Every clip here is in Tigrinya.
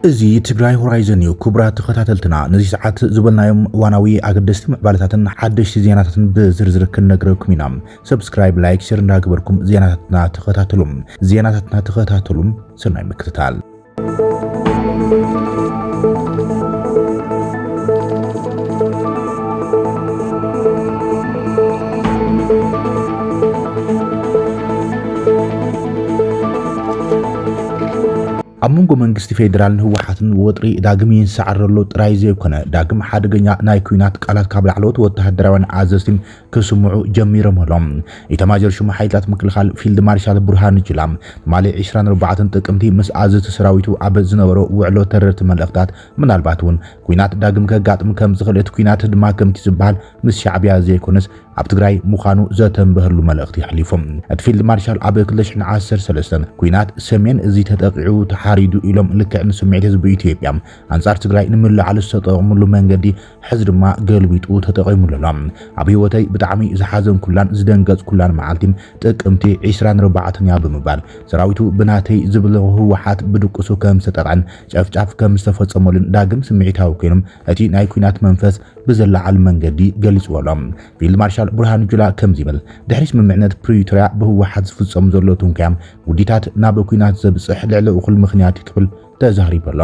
እዚ ትግራይ ሆራይዘን እዩ። ክቡራት ተኸታተልትና፣ ነዚ ሰዓት ዝበልናዮም እዋናዊ ኣገደስቲ ምዕባለታትን ሓደሽቲ ዜናታትን ብዝርዝር ክንነግረኩም ኢና። ሰብስክራይብ፣ ላይክ፣ ሼር እንዳገበርኩም ዜናታትና ተኸታተሉ። ዜናታትና ተኸታተሉ። ሰናይ ምክትታል። ኣብ መንጎ መንግስቲ ፌደራልን ህወሓትን ወጥሪ ዳግም ይንሳዓር ዘሎ ጥራይ ዘይኮነ፣ ዳግም ሓደገኛ ናይ ኲናት ቃላት ካብ ላዕለዎት ወተሃደራውያን ኣዘዝቲ ክስምዑ ጀሚሮም ኣለዉ። ኢታማዦር ሹም ሓይልታት ምክልኻል ፊልድ ማርሻል ብርሃኑ ጁላ፣ ትማሊ ዕስራን ኣርባዕተን ጥቅምቲ ምስ ኣዘዝቲ ሰራዊቱ ኣብ ዝነበሮ ውዕሎ ተረርቲ መልእኽታት፣ ምናልባት እውን ኲናት ዳግም ከጋጥም ከም ዝኽእል፣ እቲ ኲናት ድማ ከምቲ ዝበሃል ምስ ሻዕቢያ ዘይኮነስ ኣብ ትግራይ ምዃኑ ዘተንበሀሉ መልእኽቲ ኣሕሊፉ። እቲ ፊልድ ማርሻል ኣብ ክልተ ሽሕን ዓሰርተ ሰለስተን ኲናት ሰሜን እዚ ተጠቂዑ ተሓሪዱ ኢሎም ልክዕ ንስምዒት ህዝቢ ኢትዮጵያ ኣንጻር ትግራይ ንምልዕዓል ዝተጠቐምሉ መንገዲ ሕዚ ድማ ገልቢጡ ተጠቒሙሉ ኣሎ። ኣብ ህይወተይ ብጣዕሚ ዝሓዘንኩላን ዝደንገጽኩላን መዓልቲ ጥቅምቲ ዕስራን ኣርባዕተን እያ ብምባል ሰራዊቱ ብናተይ ዝብሎ ህወሓት ብድቁሱ ከም ዝተጠቕዐን ጨፍጫፍ ከም ዝተፈጸመሉን ዳግም ስምዒታዊ ኮይኖም እቲ ናይ ኲናት መንፈስ ብዘለዓል መንገዲ ገሊጽዎ ኣሎ። ፊልድ ማርሻል ብርሃኑ ጁላ ከምዚ ይብል፣ ድሕሪ ስምምዕነት ፕሪቶርያ ብህወሓት ዝፍጸም ዘሎ ትንኮያ ውዲታት ናብ ኲናት ዘብጽሕ ልዕሊ እኹል ምኽንያት እዩ ክብል ተዛሪቡ ኣሎ።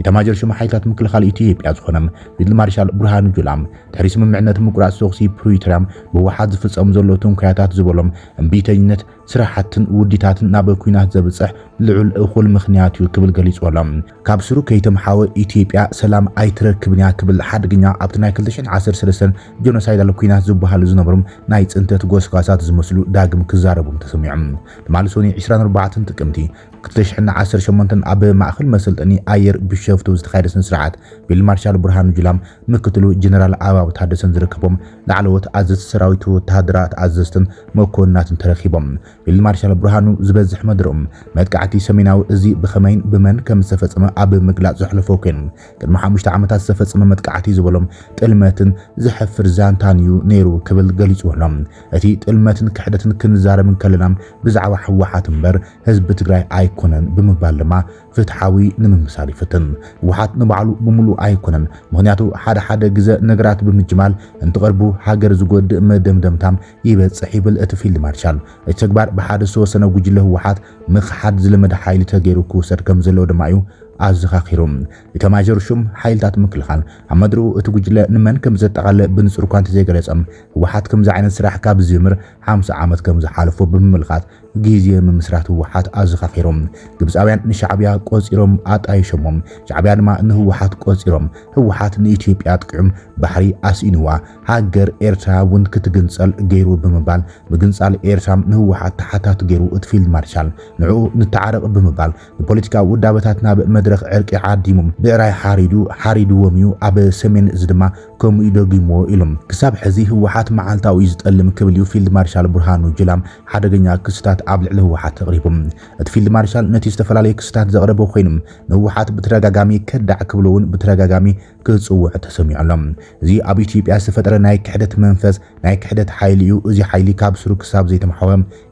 ኢታማጆር ሹም ሓይልታት ምክልኻል ኢትዮጵያ ዝኾነ ፊልድ ማርሻል ብርሃኑ ጁላ ድሕሪ ስምምዕነት ምቁራጽ ተኹሲ ፕሪቶርያ ብህወሓት ዝፍጸም ዘሎ ትንኮያታት ዝበሎም እምቢተኝነት ስራሕትን ውዲታትን ናብ ኲናት ዘብጽሕ ልዑል እኹል ምኽንያት እዩ ክብል ገሊጹ ኣሎ። ካብ ስሩ ከይተምሓወ ኢትዮጵያ ሰላም ኣይትረክብን እያ ክብል ሓደገኛ ኣብቲ ናይ ክልተ ሽሕን ዓሰርተ ሰለስተን ጀኖሳይዳል ኲናት ዝበሃሉ ዝነበሩ ናይ ጽንተት ጎስጓሳት ዝመስሉ ዳግም ክዛረቡም ተሰሚዖም። ትማሊ ሶኒ ዕስራን ኣርባዕተን ጥቅምቲ ክልተ ሽሕን ዓሰርተ ሸሞንተን ኣብ ማእኸል መሰልጠኒ ኣየር ቢሾፍቱ ዝተኻየደ ስነ ስርዓት ፊልድ ማርሻል ብርሃኑ ጁላም ምክትሉ ጀነራል ኣበባው ታደሰን ዝርከቦም ላዕለዎት ኣዘዝቲ ሰራዊት፣ ወተሃደራት ኣዘዝትን መኮንናትን ተረኺቦም። ፊልድ ማርሻል ብርሃኑ ዝበዝሕ መድረኦም መጥቃዕቲ ሰሜናዊ እዚ ብኸመይን ብመን ከም ዝተፈጸመ ኣብ ምግላጽ ዘሕለፎ ኮይኑ፣ ቅድሚ ሓሙሽተ ዓመታት ዝተፈጸመ መጥቃዕቲ ዝበሎም ጥልመትን ዘሕፍር ዛንታን እዩ ነይሩ ክብል ገሊጹ ኣሎ። እቲ ጥልመትን ክሕደትን ክንዛረብ እንከለና ብዛዕባ ህወሓት እምበር ህዝቢ ትግራይ ኣይኮነን ብምባል ድማ ፍትሓዊ ንምምሳል ይፍትን። ህወሓት ንባዕሉ ብምሉእ ኣይኮነን፣ ምኽንያቱ ሓደ ሓደ ግዘ ነገራት ብምጅማል እንትቐርቡ ሃገር ዝጎድእ መደምደምታ ይበጽሕ ይብል እቲ ፊልድ ማርሻል። እቲ ተግባር ብሓደ ዝተወሰነ ጉጅለ ህወሓት ምኽሓድ ዝለመደ ሓይሊ ተገይሩ ክውሰድ ከም ዘለዎ ድማ እዩ ኣዘኻኺሩ። ኢታማዦር ሹም ሓይልታት ምክልኻል ኣብ መድረኡ እቲ ጉጅለ ንመን ከም ዘጠቓለለ ብንጹር እኳ እንተዘይገለጸ፣ ህወሓት ከምዚ ዓይነት ስራሕ ካብ ዝጅምር ሓምሳ ዓመት ከም ዝሓለፎ ብምምልኻት ግዜ ምምስራት ህወሓት ኣዘኻኺሮም። ግብፃውያን ንሻዕቢያ ቆፂሮም ኣጣይሾሞም፣ ሻዕቢያ ድማ ንህወሓት ቆፂሮም። ህወሓት ንኢትዮጵያ ኣጥቂዑም ባሕሪ ኣስኢንዋ፣ ሃገር ኤርትራ እውን ክትግንፀል ገይሩ ብምባል ምግንፃል ኤርትራ ንህወሓት ተሓታቲ ገይሩ እቲ ፊልድ ማርሻል። ንዕኡ ንተዓረቕ ብምባል ንፖለቲካዊ ውዳበታት ናብ መድረኽ ዕርቂ ዓዲሞም ብዕራይ ሓሪዱ ሓሪድዎም እዩ። ኣብ ሰሜን እዚ ድማ ከምኡ እዩ ደጊምዎ ኢሎም። ክሳብ ሕዚ ህወሓት መዓልታዊ እዩ ዝጠልም ክብል እዩ ፊልድ ማርሻል ብርሃኑ ጁላ ሓደገኛ ክስታት ኣብ ልዕሊ ህወሓት ኣቕሪቡ። እቲ ፊልድ ማርሻል ነቲ ዝተፈላለዩ ክስታት ዘቕረበ ኮይኑ፣ ንህወሓት ብተደጋጋሚ ከዳዕ ክብሎ እውን ብተደጋጋሚ ክጽውዕ ተሰሚዑ ኣሎ። እዚ ኣብ ኢትዮጵያ ዝተፈጠረ ናይ ክሕደት መንፈስ ናይ ክሕደት ሓይሊ እዩ። እዚ ሓይሊ ካብ ስሩ ክሳብ ዘይተመሓወ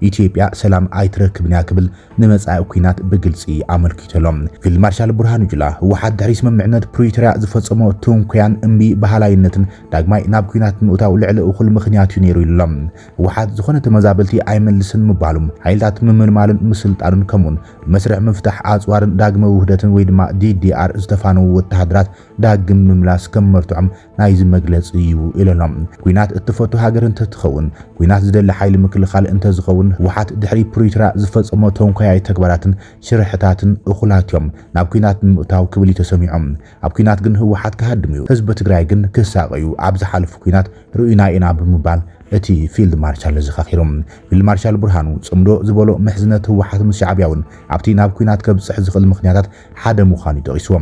ኢትዮጵያ ሰላም ኣይትረክብን እያ ክብል ንመጻኢ ኲናት ብግልጺ ኣመልኪቱ ኣሎ። ፊልድ ማርሻል ብርሃኑ ጁላ ህወሓት ድሕሪ ስምምዕነት ፕሪቶርያ ዝፈጸሞ ትንኮያን እምቢ በሃላይነትን ዳግማይ ናብ ኲናት ምእታው ልዕሊ እኹል ምኽንያት እዩ ነይሩ ኢሉ ኣሎ። ህወሓት ዝኾነ ተመዛበልቲ ኣይመልስን ምባሉ፣ ሓይልታት ምምልማልን ምስልጣኑን ከምኡውን መስርሕ ምፍታሕ ኣጽዋርን ዳግመ ውህደትን ወይ ድማ ዲዲኣር ዝተፋነዉ ወተሃደራት ዳግም ምምላስ ከም መርትዖም ናይዚ መግለጺ እዩ ኢሉ ኣሎ። ኲናት እትፈቱ ሃገር እንተትኸውን፣ ኲናት ዝደሊ ሓይሊ ምክልኻል እንተዝኸውን፣ ህወሓት ድሕሪ ፕሪቶርያ ዝፈጸሞ ተንኮያይ ተግባራትን ሽርሕታትን እኹላት እዮም ናብ ኲናት ንምእታው ክብል እዩ ተሰሚዖም። ኣብ ኲናት ግን ህወሓት ክሃድም እዩ፣ ህዝቢ ትግራይ ግን ክሳቐ እዩ ኣብ ዝሓለፉ ኲናት ርኡይና ኢና ብምባል እቲ ፊልድ ማርሻል ኣዘኻኺሩ። ፊልድ ማርሻል ብርሃኑ ጽምዶ ዝበሎ ምሕዝነት ህወሓት ምስ ሻዕቢያ እውን ኣብቲ ናብ ኲናት ከብጽሕ ዝኽእል ምኽንያታት ሓደ ምዃኑ እዩ ጠቒስዎ።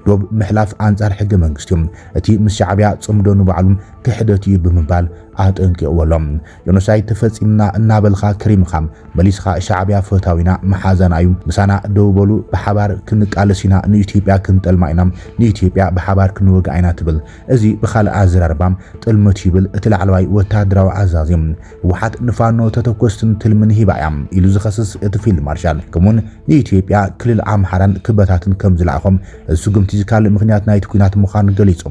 ዶብ ምሕላፍ ኣንጻር ሕገ መንግስቲ እዩ። እቲ ምስ ሻዕቢያ ጽምዶ ንባዕሉ ክሕደት እዩ ብምባል ኣጠንቂቕዎ ኣሎ። ጀኖሳይድ ተፈጺምና እናበልኻ ክሪምኻ መሊስኻ ሻዕብያ ፈታዊና መሓዛና እዩ፣ ምሳና ደው በሉ፣ ብሓባር ክንቃለስ ኢና፣ ንኢትዮጵያ ክንጠልማ ኢና፣ ንኢትዮጵያ ብሓባር ክንወግኣ ኢና ትብል። እዚ ብኻልእ ኣዘራርባ ጥልመት ይብል እቲ ላዕለዋይ ወታደራዊ ኣዛዚ። ህወሓት ንፋኖ ተተኮስትን ትልምን ሂባ እያ ኢሉ ዝኸስስ እቲ ፊልድ ማርሻል፣ ከምኡውን ንኢትዮጵያ ክልል ኣምሓራን ክበታትን ከም ዝለኣኾም፣ እዚ ስጉምቲ እዚ ካልእ ምኽንያት ናይቲ ኲናት ምዃኑ ገሊጹ።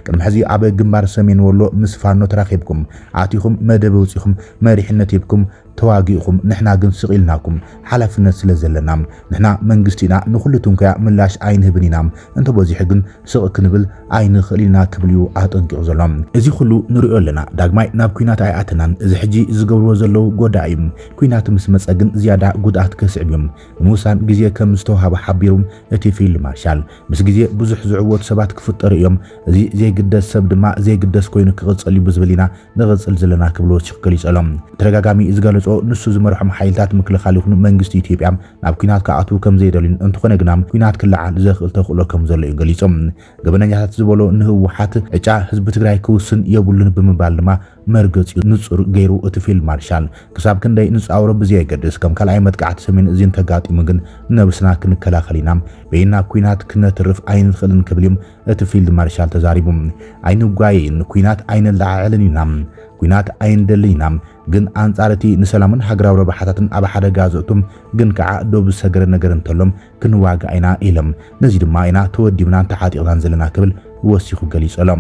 ቅድሚ ሕዚ ኣብ ግንባር ሰሜን ወሎ ምስ ፋኖ ተራኺብኩም፣ ኣቲኹም መደብ ኣውጺኹም መሪሕነት ሂብኩም ተዋጊእኹም፣ ንሕና ግን ስቕ ኢልናኩም ሓላፍነት ስለ ዘለና፣ ንሕና መንግስቲ ኢና፣ ንኹሉ ትንኮያ ምላሽ ኣይንህብን ኢና፣ እንተበዚሑ ግን ስቕ ክንብል ኣይንኽእል ኢና ክብል እዩ ኣጠንቂቑ ዘሎ። እዚ ኩሉ ንሪኦ ኣለና፣ ዳግማይ ናብ ኲናት ኣይኣተናን፣ እዚ ሕጂ ዝገብርዎ ዘለዉ ጎዳኢ እዩ። ኲናት ምስ መጸ ግን ዝያዳ ጉድኣት ከስዕብ እዩ። ንምውሳን ግዜ ከም ዝተዋህቦ ሓቢሩ እቲ ፊልድ ማርሻል፣ ምስ ግዜ ብዙሕ ዝዕወቱ ሰባት ክፍጠሩ እዮም፣ እዚ ዘይግደስ ሰብ ድማ ዘይግደስ ኮይኑ ክቕጽል እዩ ብዝብል ኢና ንቕጽል ዘለና ክብል ወሲኹ ገሊጹ ኣሎ። ተደጋጋሚ ዝገለጾ ንሱ ዝመርሖም ሓይልታት ምክልኻል ይኹኑ መንግስቲ ኢትዮጵያ ናብ ኲናት ክኣትዉ ከም ዘይደልዩን እንተኾነ ግና ኲናት ክለዓል ዘኽእል ተኽእሎ ከም ዘሎ እዩ ገሊጹ። ገበነኛታት ዝበሎ ንህወሓት ዕጫ ህዝቢ ትግራይ ክውስን የብሉን ብምባል ድማ መርገጺኡ ንጹር ገይሩ እቲ ፊልድ ማርሻል። ክሳብ ክንደይ ንጻወሮ ብዘየገድስ ከም ካልኣይ መጥቃዕቲ ሰሜን እዚ እንተጋጢሙ ግን ነብስና ክንከላኸል ኢና፣ በይና ኲናት ክነትርፍ ኣይንኽእልን ክብል እዩ እቲ ፊልድ ማርሻል ተዛሪቡ። ኣይንጓየይን፣ ኲናት ኣይነለዓዕልን ኢና። ኲናት ኣይንደልን ኢና፣ ግን ኣንጻር እቲ ንሰላምን ሃገራዊ ረብሓታትን ኣብ ሓደጋ ዘእቱ ግን ከዓ ዶብ ዝሰገረ ነገር እንተሎም ክንዋጋእ ኢና ኢሎም። ነዚ ድማ ኢና ተወዲብናን ተዓጢቕናን ዘለና ክብል ወሲኹ ገሊጹ ኣሎ።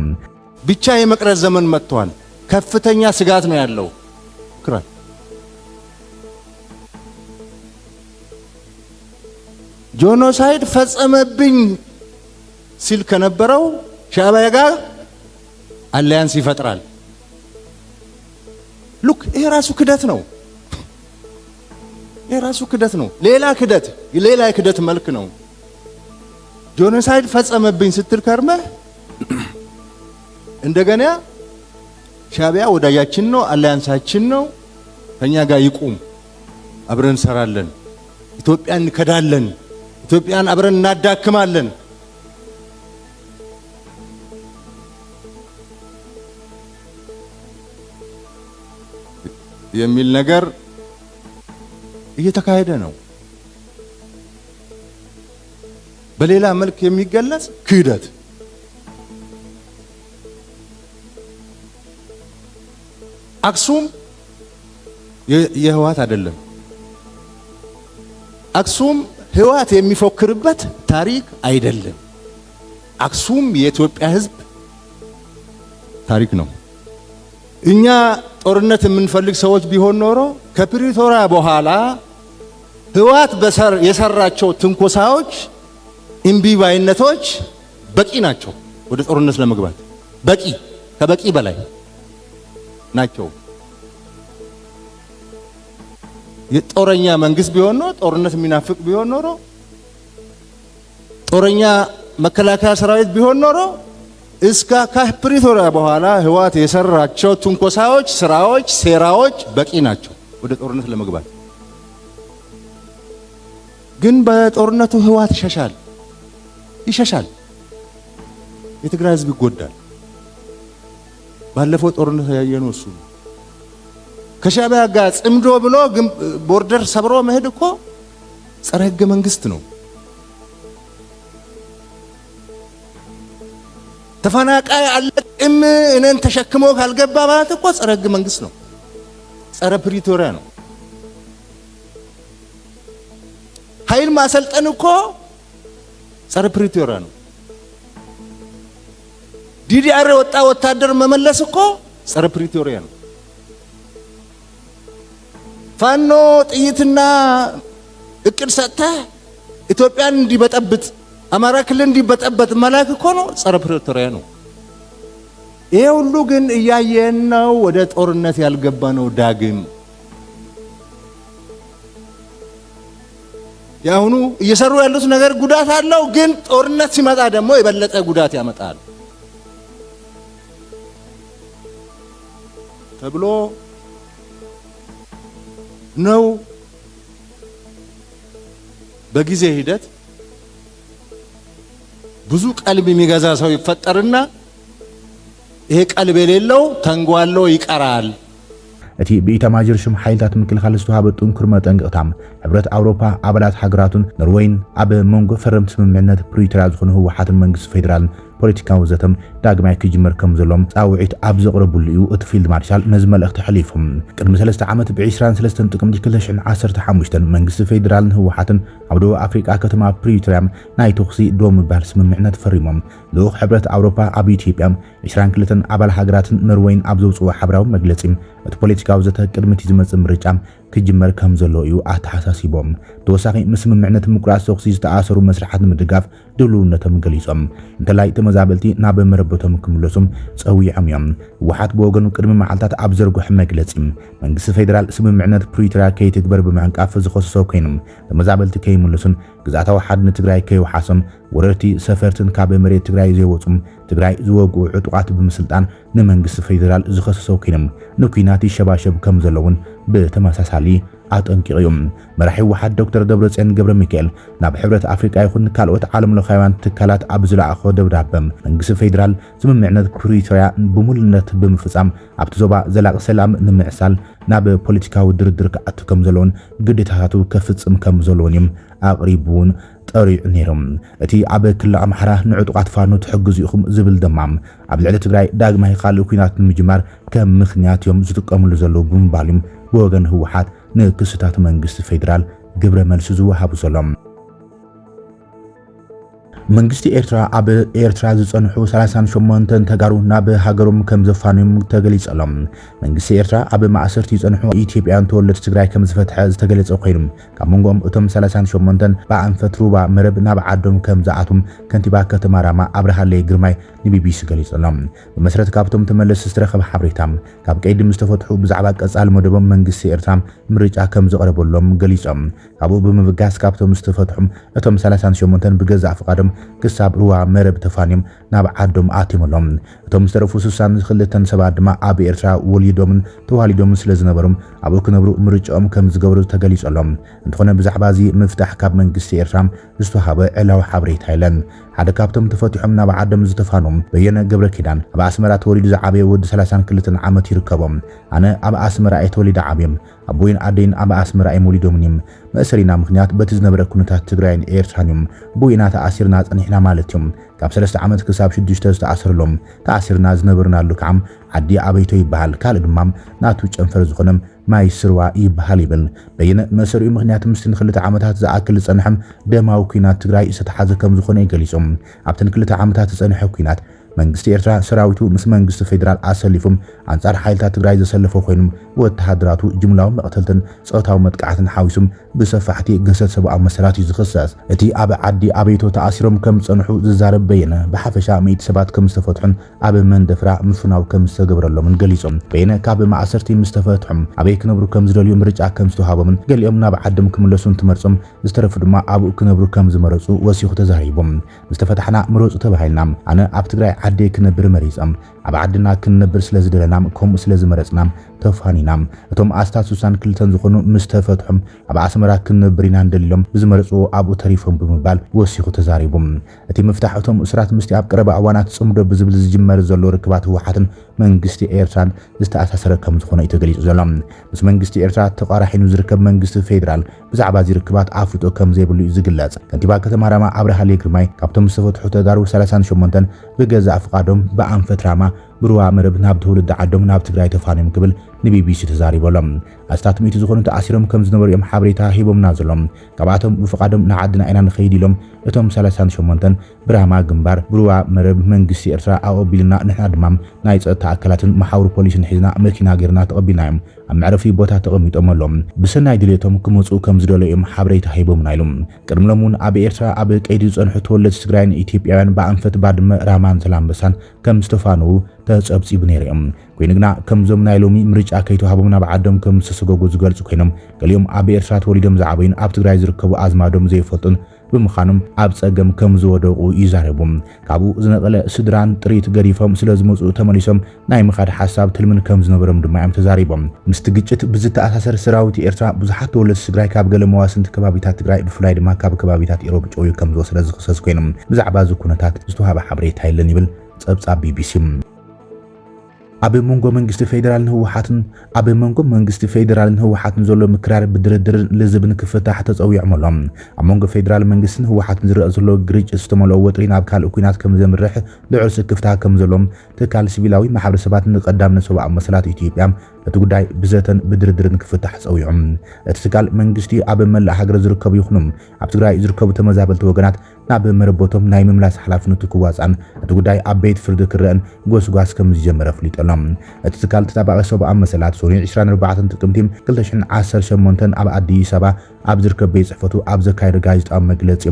ብቻ የመቅረት ዘመን መጥቷል። ከፍተኛ ስጋት ነው ያለው ትግራይ። ጆኖሳይድ ፈጸመብኝ ሲል ከነበረው ሻዕቢያ ጋር አሊያንስ ይፈጥራል። ሉክ፣ ይሄ ራሱ ክደት ነው። ይሄ ራሱ ክደት ነው። ሌላ ክደት፣ ሌላ የክደት መልክ ነው። ጆኖሳይድ ፈጸመብኝ ስትል ከርመህ እንደገና ሻዕቢያ ወዳጃችን ነው፣ አሊያንሳችን ነው፣ ከኛ ጋር ይቁም፣ አብረን እንሰራለን፣ ኢትዮጵያን እንከዳለን፣ ኢትዮጵያን አብረን እናዳክማለን የሚል ነገር እየተካሄደ ነው። በሌላ መልክ የሚገለጽ ክህደት። አክሱም የ- የህወሓት አይደለም። አክሱም ህወሓት የሚፎክርበት ታሪክ አይደለም። አክሱም የኢትዮጵያ ህዝብ ታሪክ ነው። እኛ ጦርነት የምንፈልግ ሰዎች ቢሆን ኖሮ ከፕሪቶሪያ በኋላ ህወሓት በሰር- የሰራቸው ትንኮሳዎች፣ እምቢባይነቶች በቂ ናቸው ወደ ጦርነት ለመግባት። በቂ፣ ከበቂ በላይ ናቸው። የጦረኛ መንግስት ቢሆን ኖሮ፣ ጦርነት የሚናፍቅ ቢሆን ኖሮ፣ ጦረኛ መከላከያ ሰራዊት ቢሆን ኖሮ እስከ ከፕሪቶሪያ በኋላ ህወሓት የሰራቸው ትንኮሳዎች፣ ስራዎች፣ ሴራዎች በቂ ናቸው ወደ ጦርነት ለመግባት። ግን በጦርነቱ ህወሓት ይሸሻል፣ ይሸሻል። የትግራይ ህዝብ ይጎዳል። ባለፈው ጦርነት ያየነው እሱ ነው። ከሻዕቢያ ጋር ጽምዶ ብሎ ግን ቦርደር ሰብሮ መሄድ እኮ ጸረ ህገ መንግስት ነው። ተፈናቃይ አለቅም እኔን ተሸክሞ ካልገባ ማለት እኮ ጸረ ህገ መንግስት ነው፣ ጸረ ፕሪቶሪያ ነው። ኃይል ማሰልጠን እኮ ጸረ ፕሪቶሪያ ነው። ዲዲአር የወጣ ወታደር መመለስ እኮ ጸረ ፕሪቶሪያ ነው። ፋኖ ጥይትና እቅድ ሰጥተህ ኢትዮጵያን እንዲበጠብጥ፣ አማራ ክልል እንዲበጠበጥ መላክ እኮ ነው፣ ጸረ ፕሪቶሪያ ነው። ይሄ ሁሉ ግን እያየን ነው ወደ ጦርነት ያልገባ ነው። ዳግም የአሁኑ እየሰሩ ያሉት ነገር ጉዳት አለው፣ ግን ጦርነት ሲመጣ ደግሞ የበለጠ ጉዳት ያመጣል ተብሎ ነው። በጊዜ ሂደት ብዙ ቀልብ የሚገዛ ሰው ይፈጠርና ይሄ ቀልብ የሌለው ተንጓሎ ይቀራል። እቲ ብኢታማዦር ሹም ሓይልታት ምክልኻል ዝተዋሃበ ጥንኩር መጠንቀቕታ፣ ሕብረት ኣውሮፓ፣ ኣባላት ሃገራቱን ኖርወይን ኣብ መንጎ ፈረምቲ ስምምዕነት ፕሪቶርያ ዝኾኑ ህወሓትን መንግስቲ ፌደራልን ፖለቲካዊ ዘተም ዳግማይ ክጅመር ከም ዘሎም ጻውዒት ኣብ ዘቕረብሉ እዩ እቲ ፊልድ ማርሻል ነዚ መልእኽቲ ኣሕሊፉ። ቅድሚ ሰለስተ ዓመት ብ23 ጥቅምቲ ክልተ ሽሕን ዓሰርተ ሓሙሽተን መንግስቲ ፌደራልን ህወሓትን ኣብ ደቡብ ኣፍሪቃ ከተማ ፕሪቶርያ ናይ ተኹሲ ደው ምባል ስምምዕነት ፈሪሞም። ልኡኽ ሕብረት ኣውሮፓ ኣብ ኢትዮጵያ ዕስራን ክልተን ኣባል ሃገራትን ኖርወይን ኣብ ዘውፅኦ ሓበራዊ መግለጺ፣ እቲ ፖለቲካዊ ዘተ ቅድሚ እቲ ዝመጽእ ምርጫ ክጅመር ከም ዘሎ እዩ ኣተሓሳሲቦም። ተወሳኺ፣ ምስ ስምምዕነት ምቁራጽ ተኹሲ ዝተኣሰሩ መስርሓት ንምድጋፍ ድልውነቶም ገሊጾም፣ እንተላይ ተመዛበልቲ ናብ መረበቶም ክምለሱ ጸዊዖም እዮም። ህወሓት ብወገኑ ቅድሚ መዓልታት ኣብ ዘርግሖ መግለጺ፣ መንግስቲ ፌደራል ስምምዕነት ፕሪቶርያ ከይትግበር ብምዕንቃፍ ዝኸሰሶ ኮይኑ፣ ተመዛበልቲ ከይምለሱን ግዝኣታዊ ሓድነት ትግራይ ከይወሓሶም፣ ወረርቲ ሰፈርትን ካብ መሬት ትግራይ ዘይወጹም ትግራይ ዝወግኡ ዕጡቓት ብምስልጣን ንመንግስቲ ፌደራል ዝኸሰሶ ኮይኖም፣ ንኲናት ይሸባሸብ ከም ዘለውን ብተመሳሳሊ ኣጠንቂቑ እዩ። መራሒ ህወሓት ዶክተር ደብረጽዮን ገብረ ሚካኤል ናብ ሕብረት ኣፍሪቃ ይኹን ካልኦት ዓለም ለኻውያን ትካላት ኣብ ዝለኣኾ ደብዳበ፣ መንግስቲ ፌደራል ስምምዕነት ፕሪቶርያ ብሙሉነት ብምፍጻም ኣብቲ ዞባ ዘላቂ ሰላም ንምዕሳል ናብ ፖለቲካዊ ድርድር ክኣቱ ከም ዘለዎን ግዴታታቱ ከፍጽም ከም ዘለዎን እዮም ኣቕሪቡ እውን ጠሪዑ ነይሩ። እቲ ኣብ ክልል ኣምሓራ ንዕጡቓት ፋኖ ትሕግዙ ኢኹም ዝብል ድማ ኣብ ልዕሊ ትግራይ ዳግማይ ካልእ ኲናት ንምጅማር ከም ምኽንያት እዮም ዝጥቀምሉ ዘለዉ ብምባል እዮም ብወገን ህወሓት ንክስታት መንግስቲ ፌደራል ግብረ መልሲ ዝወሃቡ ዘሎ። መንግስቲ ኤርትራ ኣብ ኤርትራ ዝጸንሑ ሰላሳን ሸሞንተን ተጋሩ ናብ ሃገሮም ከም ዘፋንዮም ተገሊጸሎም። መንግስቲ ኤርትራ ኣብ ማእሰርቲ ዝጸንሑ ኢትዮጵያውያን ተወለድቲ ትግራይ ከም ዝፈትሐ ዝተገለጸ ኮይኑ፣ ካብ መንጎኦም እቶም ሰላሳን ሸሞንተን ብኣንፈት ሩባ መረብ ናብ ዓዶም ከም ዝኣትዎም ከንቲባ ከተማ ራማ ኣብርሃለይ ግርማይ ንቢቢሲ ገሊጸሎም። ብመሰረት ካብቶም ተመለስቲ ዝተረኸበ ሓበሬታ፣ ካብ ቀይዲ ምስ ተፈትሑ ብዛዕባ ቀጻሊ መደቦም መንግስቲ ኤርትራ ምርጫ ከም ዝቐረበሎም ገሊጾም። ካብኡ ብምብጋስ ካብቶም ዝተፈትሑ እቶም ሰላሳን ሸሞንተን ብገዛእ ፍቓዶም ክሳብ ሩባ መረብ ተፋንዮም ናብ ዓዶም ኣትዮም ኣለዉ። እቶም ዝተረፉ ስሳን ክልተን ሰባት ድማ ኣብ ኤርትራ ወሊዶምን ተዋሊዶምን ስለ ዝነበሩ ኣብኡ ክነብሩ ምርጫኦም ከም ዝገበሩ ተገሊጹ ኣሎ። እንተኾነ ብዛዕባ እዚ ምፍታሕ ካብ መንግስቲ ኤርትራ ዝተዋሃበ ዕላዊ ሓበሬታ የለን። ሓደ ካብቶም ተፈቲሖም ናብ ዓዶም ዝተፋኑ በየነ ገብረ ኪዳን ኣብ ኣስመራ ተወሊዱ ዝዓበየ ወዲ ሰላሳን ክልተን ዓመት ይርከቦ። ኣነ ኣብ ኣስመራ እየ ተወሊደ ዓብየ። ኣቦይን ኣደይን ኣብ ኣስመራ እዮም ወሊዶምኒ። መእሰሪና ምኽንያት በቲ ዝነበረ ኩነታት ትግራይን ኤርትራን እዮም። ብኡ ኢና ተኣሲርና ጸኒሕና ማለት እዮም። ካብ ሰለስተ ዓመት ክሳብ ሽዱሽተ ዝተኣሰረሎም ተኣሲርና ዝነበርናሉ ከዓ ዓዲ ኣበይቶ ይበሃል። ካልእ ድማ ናቱ ጨንፈር ዝኾነ ማይ ስርዋ ይበሃል ይብል። በየነ መእሰሪኡ ምኽንያት ምስቲ ንክልተ ዓመታት ዝኣክል ዝጸንሐ ደማዊ ኲናት ትግራይ ዝተተሓዘ ከም ዝኾነ እዩ ገሊጹ። ኣብተን ክልተ ዓመታት ዝጸንሐ ኲናት መንግስቲ ኤርትራ ሰራዊቱ ምስ መንግስቲ ፌደራል ኣሰሊፉ ኣንጻር ሓይልታት ትግራይ ዘሰለፈ ኮይኑ፣ ወተሃደራቱ ጅምላዊ መቕተልትን ጾታዊ መጥቃዕትን ሓዊሱ ብሰፋሕቲ ግህሰት ሰብኣዊ መሰላት እዩ ዝኽሰስ። እቲ ኣብ ዓዲ ኣበይቶ ተኣሲሮም ከም ዝጸንሑ ዝዛረብ በየነ፣ ብሓፈሻ ሚእቲ ሰባት ከም ዝተፈትሑን ኣብ መንደፍራ ምፍናው ከም ዝተገበረሎምን ገሊጹ። በየነ ካብ ማእሰርቲ ምስ ተፈትሖም ኣበይ ክነብሩ ከም ዝደልዩ ምርጫ ከም ዝተዋሃቦምን ገሊኦም ናብ ዓዶም ክምለሱ እንትመርጾም ዝተረፉ ድማ ኣብኡ ክነብሩ ከም ዝመረጹ ወሲኹ ተዛሪቡ። ምስ ተፈታሕና ምረጹ ተባሂልና፣ ኣነ ኣብ ትግራይ ዓደይ ክነብር መሪጸ። ኣብ ዓድና ክንነብር ስለ ዝደለና፣ ከምኡ ስለ ዝመረጽና ተፋኒና። እቶም ኣስታት ስሳን ክልተን ዝኾኑ ምስ ተፈትሖም ኣብ ኣስመራ ክንነብር ኢና እንደልዮም ብዝመረጽዎ ኣብኡ ተሪፎም ብምባል ወሲኹ ተዛሪቡ። እቲ ምፍታሕ እቶም እሱራት ምስቲ ኣብ ቀረባ እዋናት ጽምዶ ብዝብል ዝጅመር ዘሎ ርክባት ህወሓትን መንግስቲ ኤርትራን ዝተኣሳሰረ ከም ዝኾነ እዩ ተገሊጹ ዘሎ። ምስ መንግስቲ ኤርትራ ተቋራሒኑ ዝርከብ መንግስቲ ፌደራል ብዛዕባ እዚ ርክባት ኣፍልጦ ከም ዘይብሉ እዩ ዝግለጽ። ከንቲባ ከተማ ራማ ኣብርሃ ግርማይ ካብቶም ዝተፈትሑ ተጋሩ ሰላሳን ሸሞንተን ብገዛእ ፍቓዶም ብኣንፈት ራማ ብሩባ መረብ ናብ ትውልዲ ዓዶም ናብ ትግራይ ተፋንዮም ክብል ንቢቢሲ ተዛሪቡ ኣሎ። ኣስታት ሚእቲ ዝኾኑ ተኣሲሮም ከም ዝነበሩ እዮም ሓበሬታ ሂቦምና ዘሎም። ካብኣቶም ብፍቓዶም ንዓድና ኢና ንኸይድ ኢሎም እቶም ሰላሳን ሸሞንተን ብራማ ግንባር ብሩባ መረብ መንግስቲ ኤርትራ ኣቐቢልና፣ ንሕና ድማ ናይ ጸጥታ ኣካላትን መሓውር ፖሊስን ሒዝና መኪና ገይርና ተቐቢልናዮም። ኣብ መዕረፊ ቦታ ተቐሚጦም ኣለዉ። ብሰናይ ድሌቶም ክመጹ ከም ዝደለዩ እዮም ሓበሬታ ሂቦምና ኢሉ። ቅድሚ ሎም እውን ኣብ ኤርትራ ኣብ ቀይዲ ዝጸንሑ ተወለድቲ ትግራይን ኢትዮጵያውያን ብኣንፈት ባድመ፣ ራማን ዘላንበሳን ከም ዝተፋነዉ ተጸብጺቡ ነይሩ እዮም። ኮይኑ ግና ከምዞም ናይ ሎሚ ምርጫ ከይተዋህቦም ናብ ዓዶም ከም ዝተሰጎጉ ዝገልጹ ኮይኖም፣ ገሊኦም ኣብ ኤርትራ ተወሊዶም ዝዓበዩን ኣብ ትግራይ ዝርከቡ ኣዝማዶም ዘይፈልጡን ብምዃኖም ኣብ ጸገም ከም ዝወደቑ ይዛረቡ። ካብኡ ዝነቐለ ስድራን ጥሪት ገዲፎም ስለ ዝመጹ ተመሊሶም ናይ ምኻድ ሓሳብ ትልምን ከም ዝነበሮም ድማ እዮም ተዛሪቦም። ምስቲ ግጭት ብዝተኣሳሰር ሰራዊት ኤርትራ ብዙሓት ተወለድቲ ትግራይ ካብ ገለ መዋስንቲ ከባቢታት ትግራይ ብፍላይ ድማ ካብ ከባቢታት ኢሮብ ጨውዩ ከም ዝወሰደ ዝኽሰስ ኮይኖም ብዛዕባ እዚ ኩነታት ዝተዋሃበ ሓበሬታ የለን ይብል ጸብጻብ ቢቢሲ። ኣብ መንጎ መንግስቲ ፌዴራልን ህወሓትን ኣብ መንጎ መንግስቲ ፌዴራልን ህወሓትን ዘሎ ምክራር ብድርድርን ልዝብን ክፍታሕ ተጸዊዖም ኣሎ። ኣብ መንጎ ፌዴራል መንግስትን ህወሓትን ዝረኣ ዘሎ ግርጭት ዝተመልኦ ወጥሪ ናብ ካልእ ኲናት ከም ዘምርሕ ልዑል ስክፍታ ከም ዘሎም ትካል ሲቪላዊ ማሕበረሰባት ንቀዳምነት ሰብኣዊ መሰላት ኢትዮጵያ እቲ ጉዳይ ብዘተን ብድርድርን ክፍታሕ ጸዊዖም። እቲ ትካል መንግስቲ ኣብ መላእ ሃገር ዝርከቡ ይኹኑ ኣብ ትግራይ ዝርከቡ ተመዛበልቲ ወገናት ናብ መረበቶም ናይ ምምላስ ሓላፍነቱ ክዋጻን እቲ ጉዳይ ኣብ ቤት ፍርዲ ክረአን ጎስጓስ ከም ዝጀመረ ኣፍሊጡ ኣሎ። እቲ ትካል ተጣባቂ ሰብኣዊ መሰላት ሰኑይ ዕስራን ኣርባዕተን ጥቅምቲ ክልተ ሽሕን ዓሰርተ ሸሞንተን ኣብ ኣዲስ ኣበባ ኣብ ዝርከብ ቤት ጽሕፈቱ ኣብ ዘካየዶ ጋዜጣዊ መግለጺ፣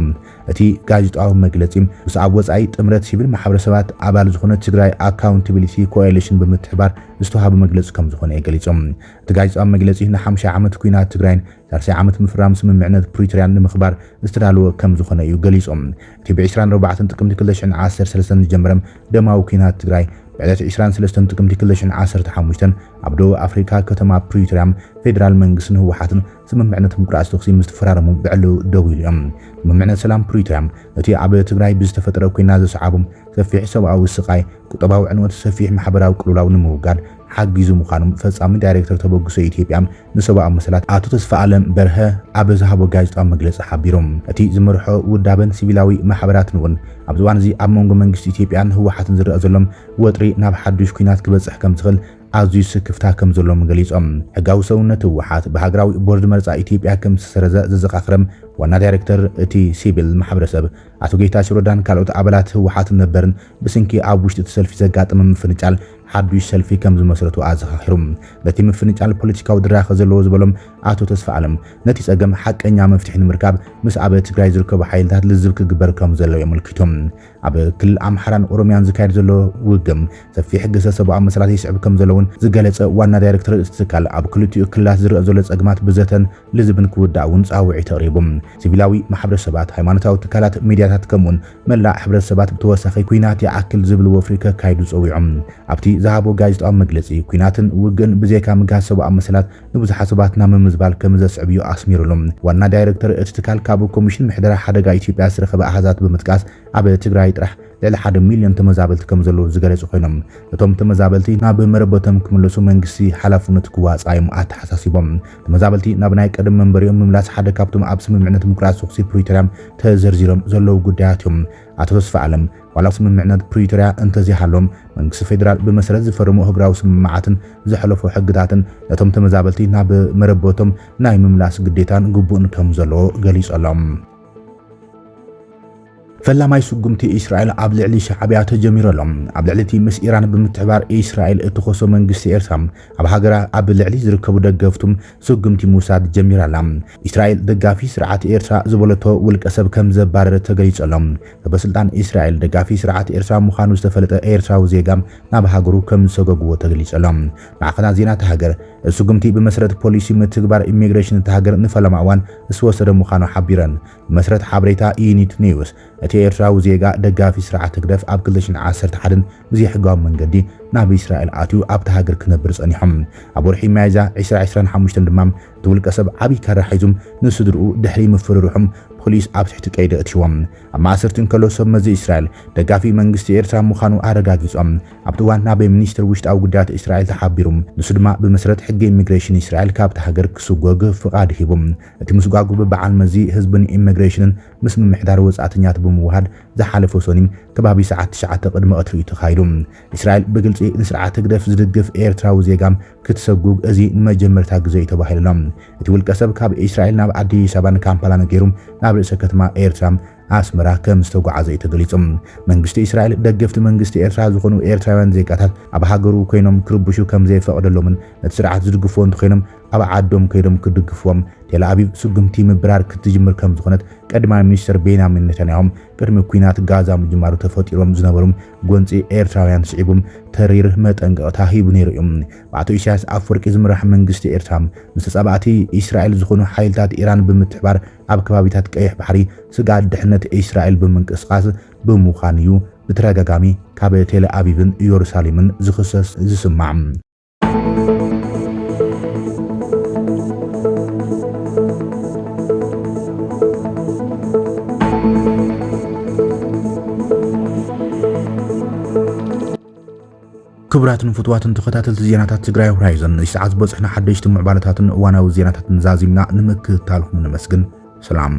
እቲ ጋዜጣዊ መግለጺ ምስ ኣብ ወጻኢ ጥምረት ሲቪል ማሕበረሰባት ኣባል ዝኾነ ትግራይ ኣካውንታቢሊቲ ኮኣሊሽን ብምትሕባር ዝተዋሃበ መግለጺ ከም ዝኾነ ገሊጹ። እቲ ጋዜጣዊ መግለጺ ንሓምሻይ ዓመት ኲናት ትግራይን ሳልሳይ ዓመት ምፍራም ስምምዕነት ፕሪቶርያን ንምኽባር ዝተዳለወ ከም ዝኾነ እዩ ገሊጹ። እቲ ብ ዕስራን ኣርባዕተን ጥቅምቲ ክልተ ሽሕን ዓሰርተ ሰለስተን ዝጀመረ ደማዊ ኲናት ትግራይ ብዕለት ዕስራን ሰለስተን ጥቅምቲ ክልተ ሽሕን ዓሰርተ ሓሙሽተን ኣብ ደቡብ ኣፍሪካ ከተማ ፕሪቶርያ ፌዴራል መንግስትን ህወሓትን ስምምዕነት ምቁራጽ ተኹሲ ምስ ተፈራረሙ ብዕሊ ደው ኢሉ እዮም። ስምምዕነት ሰላም ፕሪቶርያ እቲ ኣብ ትግራይ ብዝተፈጠረ ኲናት ዘስዓቦም ሰፊሕ ሰብኣዊ ስቓይ፣ ቁጠባዊ ዕንወት፣ ሰፊሕ ማሕበራዊ ቅልውላው ንምውጋድ ሓጊዙ ምዃኑ ፈጻሚ ዳይሬክተር ተበግሶ ኢትዮጵያ ንሰብኣዊ መሰላት ኣቶ ተስፋ ኣለም በርሀ ኣብ ዝሃቦ ጋዜጣዊ መግለጺ ሓቢሩ። እቲ ዝመርሖ ውዳበን ሲቪላዊ ማሕበራትን እውን ኣብዚ እዋን እዚ ኣብ መንጎ መንግስቲ ኢትዮጵያን ህወሓትን ዝረኣ ዘሎ ወጥሪ ናብ ሓዱሽ ኲናት ክበጽሕ ከም ዝኽእል ኣዝዩ ስክፍታ ከም ዘሎም ገሊጾም። ሕጋዊ ሰውነት ህወሓት ብሃገራዊ ቦርድ መርጻ ኢትዮጵያ ከም ዝተሰረዘ ዘዘኻኽረም ዋና ዳይሬክተር እቲ ሲቪል ማሕበረሰብ ኣቶ ጌታቸው ረዳን ካልኦት ኣባላት ህወሓት ነበርን ብስንኪ ኣብ ውሽጢ እቲ ሰልፊ ዘጋጠመ ምፍንጫል ሓዱሽ ሰልፊ ከም ዝመስረቱ ኣዘኻኺሩ። ነቲ ምፍንጫል ፖለቲካዊ ድራኸ ዘለዎ ዝበሎም ኣቶ ተስፋ ኣለም ነቲ ጸገም ሓቀኛ መፍትሒ ንምርካብ ምስ ኣብ ትግራይ ዝርከቡ ሓይልታት ልዝብ ክግበር ከም ዘሎ የመልኪቱ። ኣብ ክልል ኣምሓራን ኦሮሚያን ዝካየድ ዘሎ ውግም ሰፊሕ ግህሰት ሰብኣዊ መሰላት ይስዕብ ከም ዘሎ እውን ዝገለጸ ዋና ዳይሬክተር እቲ ትካል ኣብ ክልቲኡ ክልላት ዝረኣ ዘሎ ጸገማት ብዘተን ልዝብን ክውዳእ እውን ጻውዒት ኣቕሪቡ። ሲቪላዊ ማሕበረሰባት፣ ሃይማኖታዊ ትካላት፣ ሚድያታት ከምኡውን መላእ ሕብረተሰባት ብተወሳኺ ኲናት ይኣክል ዝብል ወፍሪ ከካይዱ ጸዊዖም። ኣብቲ ዝሃቦ ጋዜጣዊ መግለጺ ኲናትን ውግእን ብዘይካ ምግሃስ ሰብኣዊ መሰላት ንብዙሓት ሰባት ናብ ምምዝባል ከም ዘስዕብ እዩ ኣስሚሩሉ። ዋና ዳይሬክተር እቲ ትካል ካብ ኮሚሽን ምሕደራ ሓደጋ ኢትዮጵያ ዝተረኸበ ኣሃዛት ብምጥቃስ ኣብ ትግራይ ጥራሕ ልዕሊ ሓደ ሚልዮን ተመዛበልቲ ከም ዘለዉ ዝገለጹ ኮይኖም እቶም ተመዛበልቲ ናብ መረበቶም ክምለሱ መንግስቲ ሓላፍነቱ ክዋጻ እዮም ኣተሓሳሲቦም። ተመዛበልቲ ናብ ናይ ቀደም መንበሪኦም ምምላስ ሓደ ካብቶም ኣብ ስምምዕነት ምቁራጽ ተኹሲ ፕሪቶርያ ተዘርዚሮም ዘለዉ ጉዳያት እዮም። ኣቶ ተስፋ ኣለም ዋላ ስምምዕነት ፕሪቶርያ እንተዘይሃሎም መንግስቲ ፌዴራል ብመሰረት ዝፈረሙ ህግራዊ ስምምዓትን ዘሕለፎ ሕግታትን ነቶም ተመዛበልቲ ናብ መረበቶም ናይ ምምላስ ግዴታን ግቡእን ከም ዘለዎ ገሊጹ ኣሎ። ፈላማይ ስጉምቲ እስራኤል ኣብ ልዕሊ ሻዕብያ ተጀሚሩ ኣሎ። ኣብ ልዕሊ እቲ ምስ ኢራን ብምትሕባር እስራኤል እትኸሶ መንግስቲ ኤርትራ ኣብ ሃገራ ኣብ ልዕሊ ዝርከቡ ደገፍቱ ስጉምቲ ምውሳድ ጀሚራ ኣላ። እስራኤል ደጋፊ ስርዓት ኤርትራ ዝበለቶ ውልቀ ሰብ ከም ዘባረረ ተገሊጹ ኣሎ። ሰበስልጣን እስራኤል ደጋፊ ስርዓት ኤርትራ ምዃኑ ዝተፈለጠ ኤርትራዊ ዜጋ ናብ ሃገሩ ከም ዝሰገግዎ ተገሊጹ ኣሎ። ማዕኸናት ዜና እታ ሃገር እቲ ስጉምቲ ብመሰረት ፖሊሲ ምትግባር ኢሚግሬሽን እታ ሃገር ንፈለማ እዋን ዝተወሰደ ምዃኑ ሓቢረን። ብመሰረት ሓበሬታ ኢኒት ኒውስ፣ እቲ ኤርትራዊ ዜጋ ደጋፊ ስርዓት ህግደፍ ኣብ ክልተ ሽሕን ዓሰርተ ሓደን ብዘይሕጋዊ መንገዲ ናብ እስራኤል ኣትዩ ኣብታ ሃገር ክነብር ጸኒሖም። ኣብ ወርሒ ሚያዝያ ዕስራ ዕስራን ሓሙሽተን ድማ እቲ ውልቀ ሰብ ዓብዪ ካራ ሒዙም ንስድርኡ ድሕሪ ምፍርርሖም ፖሊስ ኣብ ትሕቲ ቀይዲ ኣእትይዎም። ኣብ ማእሰርቲ እንከሎ ሰብ መዚ እስራኤል ደጋፊ መንግስቲ ኤርትራ ምዃኑ ኣረጋጊጾም። ኣብቲ እዋን ናበይ ሚኒስትር ውሽጣዊ ጉዳያት እስራኤል ተሓቢሩ። ንሱ ድማ ብመሰረት ሕጊ ኢሚግሬሽን እስራኤል ካብቲ ሃገር ክስጎግ ፍቓድ ሂቡ። እቲ ምስጓጉ ብበዓል መዚ ህዝብን ኢሚግሬሽንን ምስ ምምሕዳር ወጻእተኛት ብምውሃድ ዝሓለፈ ሰኑይ ከባቢ ሰዓት ትሽዓተ ቅድሚ ቀትሪ እዩ ተኻይዱ። እስራኤል ብግልጺ ንስርዓት ህግደፍ ዝድግፍ ኤርትራዊ ዜጋ ክትሰጉግ እዚ ንመጀመርታ ግዜ እዩ ተባሂሉ ኣሎ። እቲ ውልቀ ሰብ ካብ እስራኤል ናብ ኣዲስ ኣበባን ካምፓላን ገይሩ ናብ ርእሰ ከተማ ኤርትራ ኣስመራ ከም ዝተጓዓዘ እዩ ተገሊጹ። መንግስቲ እስራኤል ደገፍቲ መንግስቲ ኤርትራ ዝኾኑ ኤርትራውያን ዜጋታት ኣብ ሃገሩ ኮይኖም ክርብሹ ከም ዘይፈቕደሎምን ነቲ ስርዓት ዝድግፍዎ እንተኾይኖም ኣብ ዓዶም ከይዶም ክድግፍዎም ቴል ኣቪቭ ስጉምቲ ምብራር ክትጅምር ከም ዝኾነት ቀዳማይ ሚኒስትር ቤንያሚን ኔታንያሁ ቅድሚ ኲናት ጋዛ ምጅማሩ ተፈጢሮም ዝነበሩ ጎንፂ ኤርትራውያን ስዒቡ ተሪር መጠንቀቕታ ሂቡ ነይሩ እዩ። ብኣቶ ኢሳያስ ኣፈወርቂ ዝምራሕ መንግስቲ ኤርትራ ምስ ተጻባእቲ እስራኤል ዝኾኑ ሓይልታት ኢራን ብምትሕባር ኣብ ከባቢታት ቀይሕ ባሕሪ ስግኣት ድሕነት እስራኤል ብምንቅስቓስ ብምዃኑ እዩ ብተደጋጋሚ ካብ ቴል ኣቪቭን ኢየሩሳሌምን ዝኽሰስ ዝስማዕ። ክቡራትን ፍቱዋትን ተኸታተልቲ ዜናታት ትግራይ ሆራይዘን፣ እዚ ሰዓት ዝበፅሑና ሓደሽቲ ምዕባለታትን እዋናዊ ዜናታትን ዛዚምና ንምክትታልኩም ነመስግን። ሰላም።